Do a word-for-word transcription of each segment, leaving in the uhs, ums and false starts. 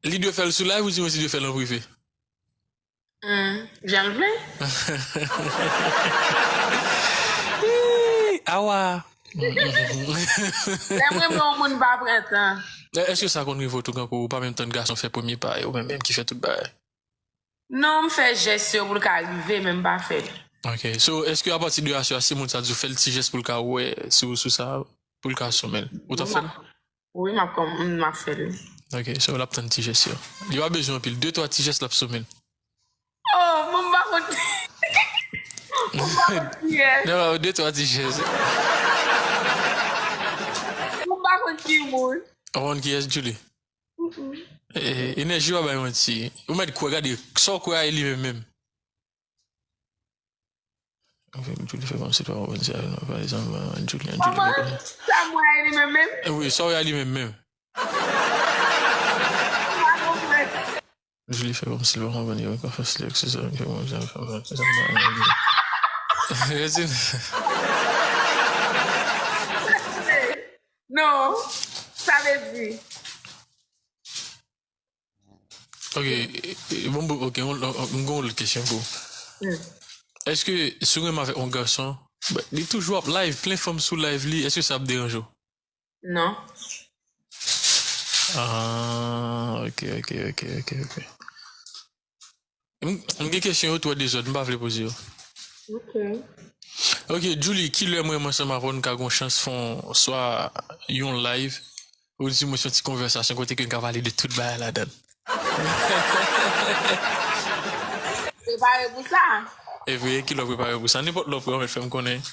Li dwe fè l sou live ou di mwen si dwe fè l an prive? Hmm, jan l vle. Ih, awa. Lè m renmen yon moun, m pa pran tan. Èske sa konn rive w tou kankou ou pa menm tann gason fè premye pa e ou menm menm ki fè tout bagay? Non, m fè jès yo pou l ka rive, men m pa fè l. Ok, so èske apati de aswè a si moun sa di w fè l ti jès pou l ka wè si w sou sa pou l ka soumet l? Ou t ap fè l? Wi, m ap kòm m ap fè l. Ok, so l ap tann ti jès yo. Li pa bezwen anpil, de twa ti jès l ap soumet l. Oh, mwen m pa konn. Mwen m pa konn kiyès. Non, de twa ti jès. Mwen m pa konn ki moun. Ou konn kiyès Julie? Eh, enèji w ap bay manti. Ou mèt kwè, gade, sa w kwè a e li menm menm. Julie fè kòmsi l pa konprann sa, non, pa egzanp, Julie, Julie fè kòmsi. Sa m wè a e li menm menm? Wi, sa w wè a li menm menm. Julie fè kòmsi l pa konprann, yo, konfyans li ak Suzanne, fè kòmsi l pa konprann, Suzanne pa konprann. Rete. Non, sa vle di. Ok, e, e, bon, bon, ok, on, on, m gen yon lòt kesyon pou ou. Hmm. Èske si w renmen avèk yon gason, ben, li toujou ap live, plen fanm sou live li, èske sa ap deranje w? Non. Ah, ok, ok, ok, ok, ok. M, m gen kesyon yo twò dezòd, m pa vle poze yo. Ok. Ok, Julie, kilè mwen menm ansanm avè w n ka gon chans fè yon, swa yon live, ou di mwen se yon ti konvèsasyon kote ke n ka pale de tout bagay ladan l? Prepare pou sa. Epi, kilè w prepare pou sa? Nenpòt lè w prè, w mèt fè m konnen.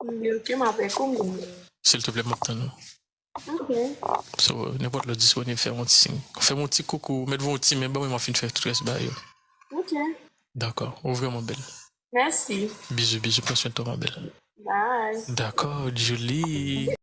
Ok, m ap fè konnen. Silteplè, m ap tann ou. Ok. So, nenpòt lè w disponib, fè m yon ti siy. Fè m yon ti koukou, mèt voye yon ti men ban mwen, m ap fin fè tout rès bagay yo. Ok. Dakò, ou vrèman bèl. Mèsi. Bizou, bizou, pran swen twa, ma belle. Bye. Dakò, Julie.